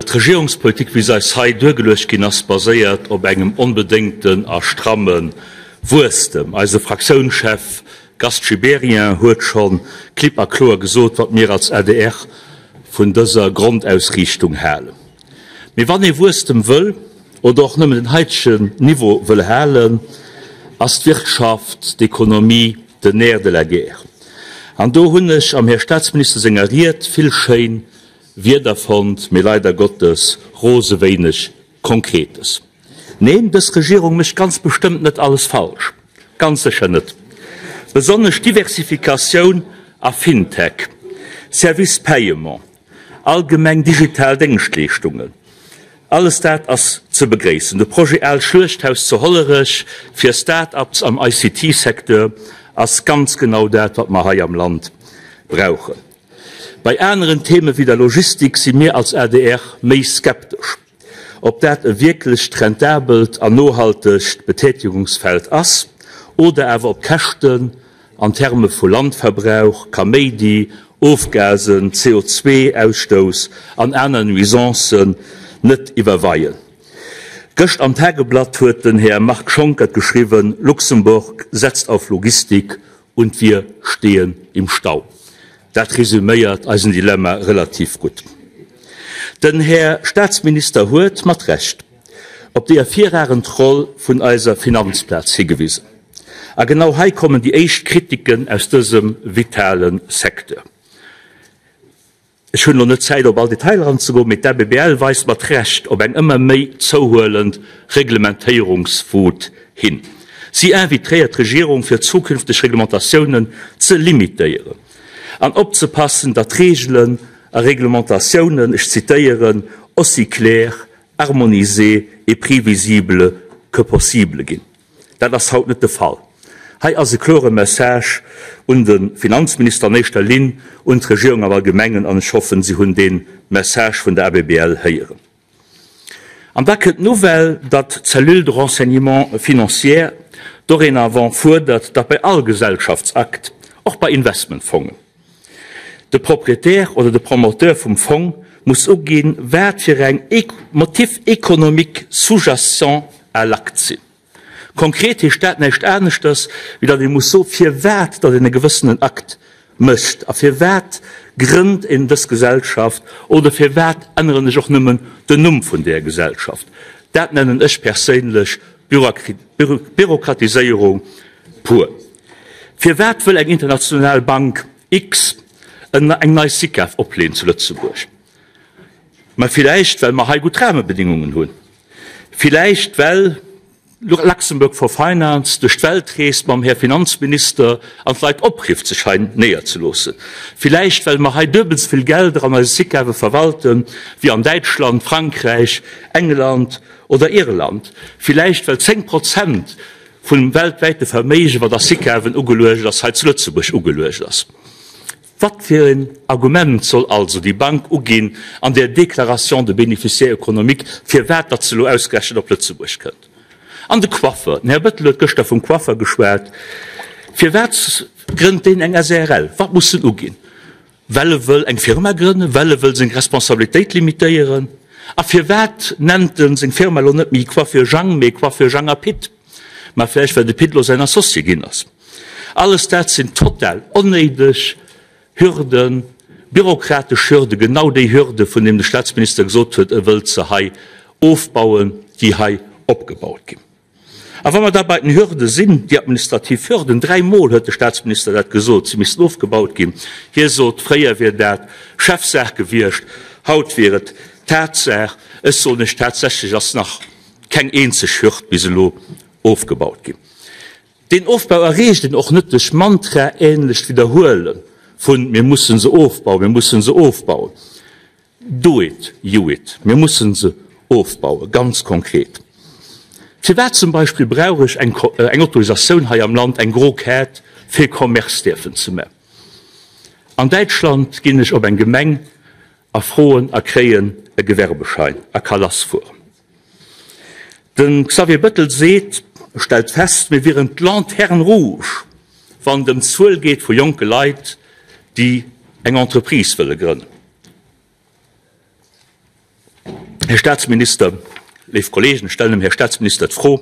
D'Regierungspolitik, wéi se eis hei duergeluecht ginn ass, baséiert op engem onbedéngten a stramme Wuesstem. Eise Fraktiounschef Gast Gibéryen huet scho klipp a kloer gesot, wat mir als adr vun dëser Grondausriichtung halen. Mee wann ee Wuesstem wëll oder och nëmmen den haitegen Niveau wëll halen, ass d'Wirtschaft, d'Ekonomie den Nerf de la guerre. An do hunn ech am Här Staatsminister senger Ried vill schéin Wierder fonnt, mee leider Gottes rose wéineg Konkretes. Neen, dës Regierung mécht ganz bestëmmt net alles falsch, ganz sécher net. Besonnesch Diversifikatioun a Fintech, Service Paiement, allgemeng digital Déngschtleeschtungen, alles dat ass ze begréissen. De Projet Aalt Schluechthaus zu Hollerech fir Start-ups am ICT-Secteur ass ganz genau dat, wat mer hei am Land brauchen. Bei aneren Theme wéi der Logistik si mir als adr méi skeptesch, ob dat e wierklecht rentabelt an nohaltegt Betätigungsfeld ass oder awer ob d'Käschten an Terme vu Landverbrauch, Kaméidi, Ofgasen, CO2-Ausstouss an aner Nuisancen net iwwerweien. Gëscht am Tageblatt huet den Här Marc Schonckert geschriwwen, Luxemburg setzt auf Logistik und wir stehen im Stau. Dat resüméiert eisen Dilemma relativ gutt. Den Här Staatsminister huet, mat Recht, op déi ervirragend Roll vun eiser Finanzplaz higewisen. A genau hei kommen déi éischt Kritiken aus dësem vitale Secteur. Ech hunn elo net d'Zäit op all Detailer anzegoen, mee d'ABBL weist mat Recht op eng ëmmer méi zouhuelend Reglementéierungswut hin. Si invitréiert d'Regierung fir zukünfteg Reglementatiounen ze limitéieren an opzepassen, datt Reegelen a Reglementatiounen, ech zitéieren, aussi claires, harmonisées et prévisibles que possible ginn. Dat ass haut net de Fall. Hei ass e klore Message un de Finanzminister, an éischter Linn un d'Regierung am Allgemengen, an ech hoffen, si hunn dee Message vun der ABBL héieren. An da kënnt d'Nouvelle, datt d'Cellule de renseignement financier dorénavant fuerdert, datt bei all Gesellschaftsakt, och bei Investmentfongen, de Proprietär oder de Promoteur vum Fong muss uginn, wat fir eng Motifs économiques sous-jacents à l'acte sinn. Konkret heescht dat näischt aneschters, wéi datt ee muss soen, firwat datt een e gewëssenen Akt mécht a firwat grënnt een dës Gesellschaft oder firwat änneren ech och nëmmen den Numm vun där Gesellschaft. Dat nennen ech perséinlech Bürokratiséierung pur. Firwat wëll eng international Bank X eng nei SICAV opleeën zu Lëtzebuerg? Mä villäicht well mer hei gutt Rahmebedingungen hunn. Villäicht well Luxembourg for Finance duerch d'Welt reest mam Här Finanzminister an d'Leit oprifft sech hei néierzeloossen. Villäicht well mer hei duebel esou vill Gelder an eise SICAVe verwalten wéi an Däitschland, Frankräich, England oder Irland. Villäicht well 10 Prozent vum weltwäite Verméige wat a SICAVen ugeluecht ass, hei zu Lëtzebuerg ugeluecht ass. Wat fir een Argument soll also déi Bank uginn an der Déclaration de bénéficiaire économique, firwat datt se elo ausgerechent op Lëtzebuerg kënnt? An de Coiffeur, den Här Bettel huet gëschter vum Coiffeur geschwat, firwat grënnt deen eng SARL? Wat muss en uginn? Well e wëll eng Firma grënnen? Well e wëll seng Responsabilitéit limitéieren? A firwat nennt en seng Firma elo net méi Coiffure Jang, mee Coiffure Jang a Pit? Mä vläicht well de Pit elo säin Associé ginn ass. Alles dat sinn total onnéideg Hürden, bürokratesch Hürden, genau déi Hürden, vun deem de Staatsminister gesot huet, e wëllt se hei ofbauen, déi hei opgebaut ginn. A wa mer da bei den Hürde sinn, déi administrativ Hürden, dräimol huet de Staatsminister dat gesot, se missten ofgebaut ginn. Hie sot, fréier wier dat Chefsaach gewiescht, haut wier et Tatsaach. Ech soen Iech, tatsächlech ass nach keng eenzeg Hürd bis elo ofgebaut ginn. Deen Ofbau erreecht een och net duerch mantraähnlecht Widderhuele vun mir mussen se ofbauen, mir mussen se ofbauen. Do it, you it, mir mussen se ofbauen, ganz konkret. Firwat zum Beispill brauch ech eng Autorisatioun hei am Land, eng gro Kaart, fir Commerce dierfen ze man? An Däitschland ginn ech op eng Gemeng a froen a kréien e Gewerbeschein a ka lassfueren. De Xavier Bettel seet, stellt fest, mir wieren d'Lanterne rouge, wann et ëm d'Zuel geet vu jonke Leit, déi eng Entreprise wëlle grënnen. Här Statsminister, léif Kollegen, ech stellen dem Här Statsminister d'Fro,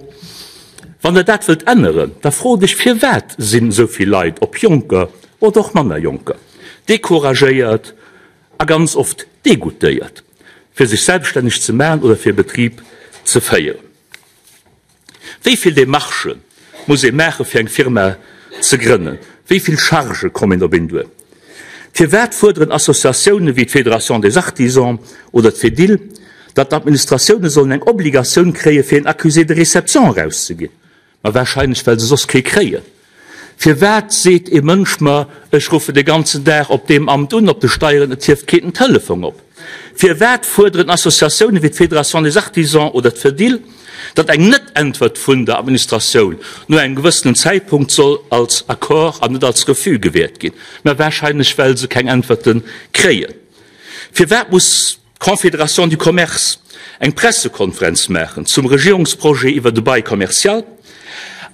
Wann Der dat wëllt änneren, da frot ech, Firwat sinn esou vill Leit, ob Jonker oder och manner Jonker, decouragéiert a ganz oft degoutéiert, fir sech selbststänneg ze maachen oder fir e Betrib ze féieren? Wéi vill Demarchë muss ee maache fir eng Firma ze grënnen? Wéi vill Chargë kommen op een duer? Firwat fuerderen Associatioune wéi d'Fédération des Artisans oder d'Fedil, datt d'Administratioune sollen eng Obligatioun kréie fir een Accusé de réception erauszeginn? Ma warscheinlech well se soss kee kréien. Firwat seet ee Mënsch mer, ech ruffen de ganzen Dag op deem Amt un, op de Steieren, et hieft keen den Telefong op? Firwat fuerderen Associatioune wéi d'Fédération des Artisans oder d'Fedil, datt eng Net-Äntwert vun der Administratioun no engem gewëssenen Zäitpunkt soll als Accord an net als Refus gewäert ginn? Mä warscheinlech well se keng Äntwerte kréien. Firwat muss d'Confédération du Commerce eng Pressekonferenz maachen zum Regierungsprojet iwwer de Bail commercial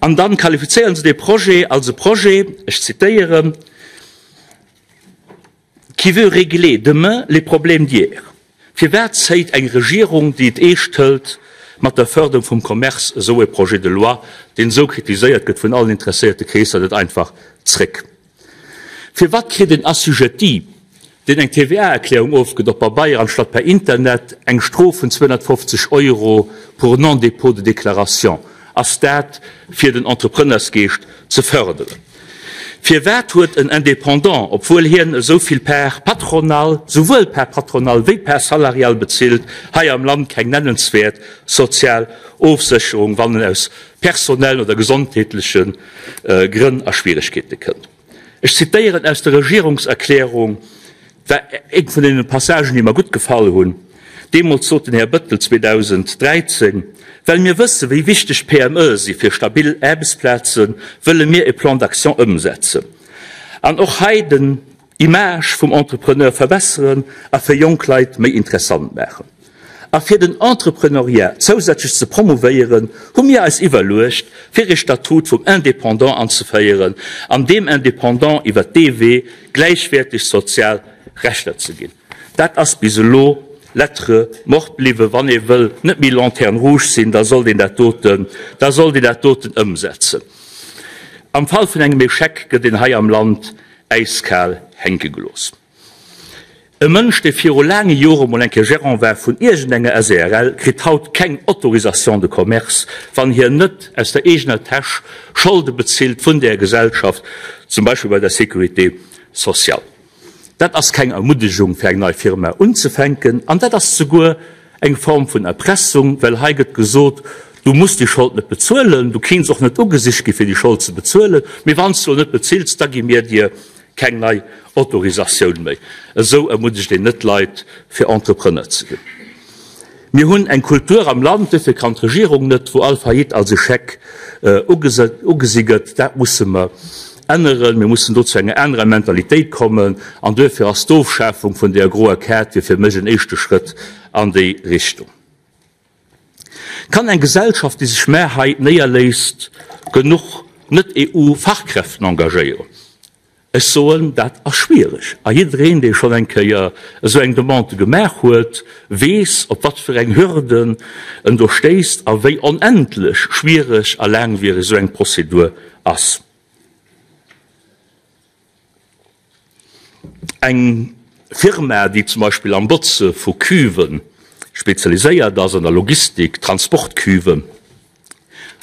an dann qualifizéieren se dee Projet als e Projet, ech zitéieren, qui veut régler demain les problèmes d'hier. Firwat zéit eng Regierung, déi et eescht hëlt mat der Förderung vum Commerce, esou e Projet de loi, deen esou kritiséiert gëtt vun allen interesséierte Kreesser, net einfach zréck? Firwat kritt en Assujetti, deen eng TVA-Erklärung ofgëtt op Pabeier anstatt per Internet, eng Strof vun 250 Euro pour non-dépôt de déclaration? Ass dat fir den Entrepreneursgeescht ze fërderen? Firwat huet en Indépendant, obwuel hien esou vill Part patronale, souwuel Part patronale wéi Part salariale bezilt, hei am Land keng nennenswäert sozial Ofsécherung, wann en aus personellen oder gesondheetleche Grënn a Schwieregkeete kënnt. Ech zitéieren aus der Regierungserklärung, war eng vun deene Passagen, déi mer gutt gefall hunn. Deemools sot den Här Bettel 2013, Well mir wëssen, wéi wichteg d'PMEe si fir stabil Aarbechtsplazen, wëlle mir e Plan d'action ëmsetzen an och hei den Image vum Entrepreneur verbesseren a fir jonk Leit méi interessant maachen. A fir den Entrepreneuriat zousätzlech ze promouvéieren, hu mir eis iwwerluecht, fir ee Statut vum Indépendant anzeféieren an deem Indépendant iwwert dee Wee gläichwäerteg sozial Rechter ze ginn. Dat ass bis elo lettre morte bliwwen. Wann ee wëll net méi Lanterne rouge sinn, da sollt een dat doten, da sollt een dat doten ëmsetzen. Am Fall vun engem Echec gëtt een hei am Land äiskal hänke gelooss. E Mënsch, dee viru laange Jore mol eng Kéier Gérant war vun iergendenger SARL, kritt haut keng Autorisation de commerce, wann hien net aus der eegener Täsch Scholde bezilt vun där Gesellschaft, zum Beispill bei der Sécurité sociale. Dat ass keng Ermuddegung, fir eng nei Firma unzefänken, an dat ass souguer eng Form vun Erpressung, well hei gëtt gesot, Du muss déi Schold net bezuelen, du kéints och net ugesicht gi fir déi Schold ze bezuelen, mee wann s du elo net bezills, da gi mir dir keng nei Autorisatioun méi. Esou ermuddegt een net d'Leit, fir Entrepreneur ze ginn. Mir hunn eng Kultur am Land, duerfir kann d'Regierung net, wou all Faillite als Echec ugesi gëtt. Dat musse mer änneren. Mir mussen do zu enger anerer Mentalitéit kommen an duerfir ass d'Ofschafung vun där groer Kaart wier fir mech en éischte Schrëtt an déi Richtung. Kann eng Gesellschaft, déi sech mä hei néierléisst, genuch Net-EU-Fachkräften engagéieren? Ech soen, dat ass schwiereg. A jiddereen, dee schonn eng Kéier esou eng Demande gemaach huet, weess, op wat fir eng Hürden en do stéisst a wéi onendlech schwiereg a laangwiereg esou eng Prozedur ass. Eng Firma, déi zum Beispill am Botze vu Cuven spezialiséiert ass, an der Logistik, Transportcuven,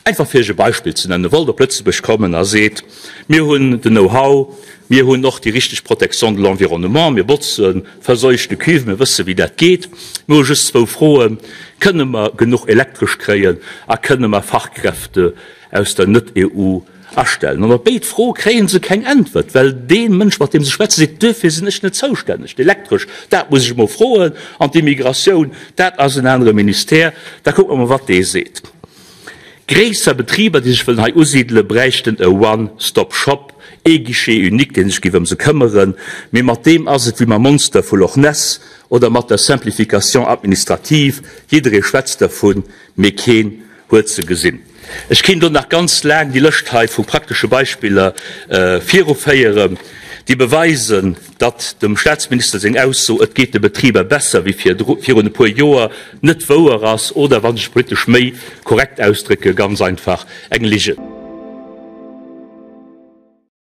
einfach fir Iech e Beispill ze nennen, wollt op Lëtzebuerg kommen a seet, Mir hunn den Know-how, mir hunn och déi richteg Protection de l'environnement, mir botze verseuchte Cuven, mir wësse wéi dat geet, mir hu just zwou Froen, Kënne mer genuch Elektresch kréien a kënne mer Fachkräfte aus der Net-EU Astellen. An op béid Froe kréie se keng Äntwert, well dee Mënsch, mat deem se schwätzen, seet, Duerfir sinn ech net zoustänneg. D'Elektresch, dat muss ech emol froen, an d'Immigratioun, dat ass en anere Ministère, da kucke mer mol, wat dee seet. Gréisser Betriber, déi sech wëllen hei usidelen, bräichten e One-Stop-Shop, ee Guichet unique, dee sech géif ëm se këmmeren. Mee mat deem ass et wéi mam Monster vu Loch Ness oder mat der Simplification administrative, jidderee schwätzt dervun, mee keen huet se gesinn. Ech kéint elo nach ganz laang déi Lëscht hei vu praktesche Beispiller viruféieren. Déi beweisen, datt dem Staatsminister seng Ausso, et geet de Betriber besser wéi virun e puer Joer, net wouer ass oder, wa sech politesch méi korrekt ausdrécke, ganz einfach eng Ligen.